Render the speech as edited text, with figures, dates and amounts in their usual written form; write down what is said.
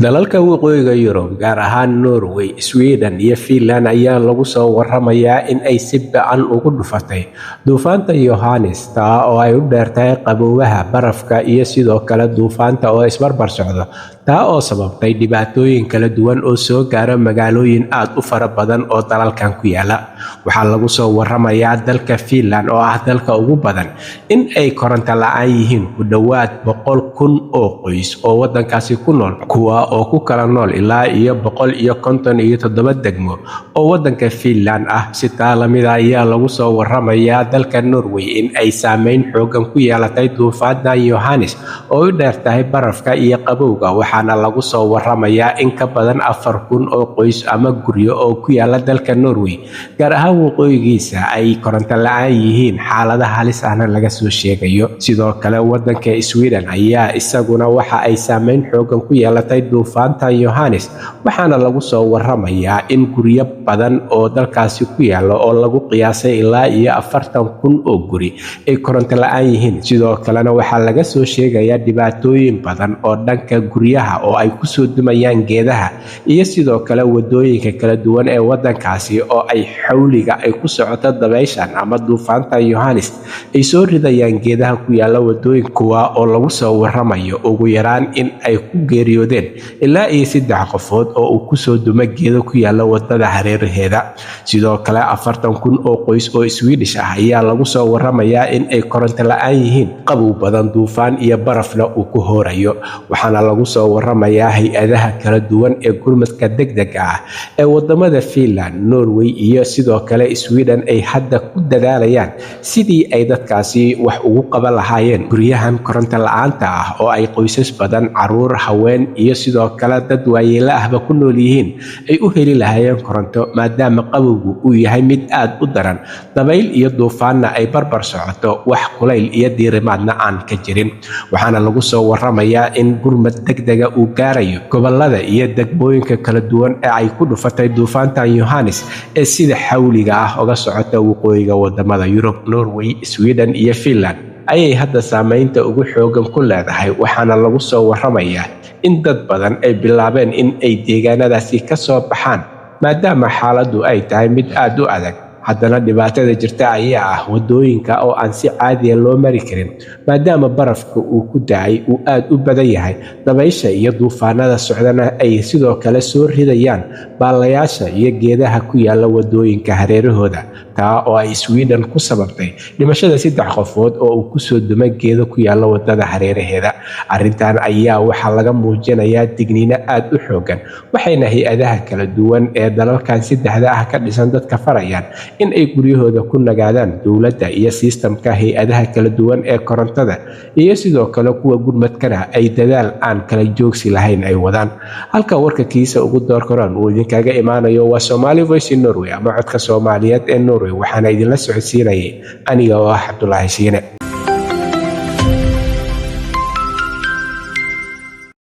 Dalalka Waqooyiga Yurub, gaar ahaan Norway, Sweden iyo Finland, ayaa lagu soo waramayaa in ay si ba'an ugu dhufatay duufaanta Yohannes, taa oo ay u dheertahay qaboobaha, barafka iyo sidoo kale duufaanta oo isbarbar socda, taa oo sababtay dhibaatooyin kala duwan oo soo gaara magaalooyin aad u fara badan oo dalalkan ku yaala. Waxaa lagu soo waramayaa dalka Finland, oo ah dalka ugu badan, in ay koronto la'aan yihiin ku dhowaad 100,000 oo qoys oo wadankaasi ku nool, kuwa oo ku kala nool ilaa iyo 157 degmo oo wadanka Finland ah. Si taa lamid ah ayaa lagu soo waramayaa dalka Norway in ay saameyn xooggan ku yeelatay duufaanta Yohannes oo u dheertahay barafka iyo qabowga, waxaana lagu soo waramayaa in ka badan 4,000 oo qoys ama guryo oo ku yaala dalka Norway, gaar ahaan waqooyigiisa, ay koronto la'aan yihiin, xaalada halis ahna laga soo sheegayo. Sidoo kale wadanka Sweden ayaa isaguna waxa ay saameyn xooggan ku yeelatay duufaanta Yohannes, waxaana lagu soo waramayaa in guryo badan oo dalkaasi ku yaala, oo lagu qiyaasay ilaa iyo 40,000 oo guri, ay koronto la'aan yihiin. Sidoo kalena waxaa laga soo sheegayaa dhibaatooyin badan oo dhanka guryaha oo ay kusoo dumayaan geedaha, iyo sidoo kale wadooyinka kala duwan ee wadankaasi oo ay xawliga ay ku socoto dabayshan ama duufaanta Yohannes ay soo ridayaan geedaha ku yaala wadooyinka, kuwa oo lagu soo waramayo ugu yaraan in ay ku geeriyoodeen ilaa iyo saddex qofood oo uu kusoo duma geedo ku yaala wadada hareeraheeda. Sidoo kale 40,000 oo qoys oo Swedish ah ayaa lagu soo waramayaa in ay koronto la'aan yihiin, qabow badan, duufaan iyo barafna uu ku hoorayo. Waxaana lagu soo waramayaa hay-adaha kala duwan ee gurmadka degdega ah ee wadamada Finland, Norway iyo sidoo kale Sweden ay hadda ku dadaalayaan sidii ay dadkaasi wax ugu qaban lahaayeen guryahan koronto la'aanta ah, oo ay qoysas badan, caruur, haween iyo sidoo kale dad waayeelo ahba ku nool yihiin, ay u heli lahaayeen koronto, maadaama qabowgu uu yahay mid aad u daran, dabayl iyo duufaanna ay barbar socoto, wax kulayl iyo diirimaadna aan ka jirin. Waxaana lagu soo waramayaa in gurmad degdega uu gaarayo gobolada iyo degmooyinka kala duwan ee ay ku dhufatay duufaantan Yohannes ee sida xawliga ah uga socota waqooyiga wadamada Yurub. Norway, Sweden iyo Finland ayay hadda saameynta ugu xoogan ku leedahay, waxaana lagu soo waramayaa in dad badan ay bilaabeen in ay deegaanadaasi ka soo baxaan, maadaama xaaladdu ay tahay mid aad u adag. Haddana dhibaatada jirta ayaa ah wadooyinka oo aan si caadiya loo mari karin, maadaama barafka uu ku da'ay uu aad u badan yahay, dabaysha iyo duufaanada socdana ay sidoo kale soo ridayaan baalayaasha iyo geedaha ku yaala wadooyinka hareerahooda, taa oo ay Sweden ku sababtay dhimashada saddex qofood oo uu kusoo dumay geedo ku yaala wadada hareeraheeda. Arrintan ayaa waxaa laga muujinayaa digniino aad u xoogan, waxayna hay-adaha kala duwan ee dalalkan saddexda ah ka dhisan dadka farayaan in ay guryahooda ku nagaadaan. Dowladda iyo sistamka hay-adaha kala duwan ee korontada iyo sidoo kale kuwa gurmadkana ay dadaal aan kala joogsi lahayn ay wadaan. Halka warka kiisa ugu door koraan uu idinkaga imaanayo waa Somali Voice in Norway ama Codka Soomaaliyeed ee Norway, waxaana idinla socodsiinayay aniga oo ah Cabdulaahi Shiine.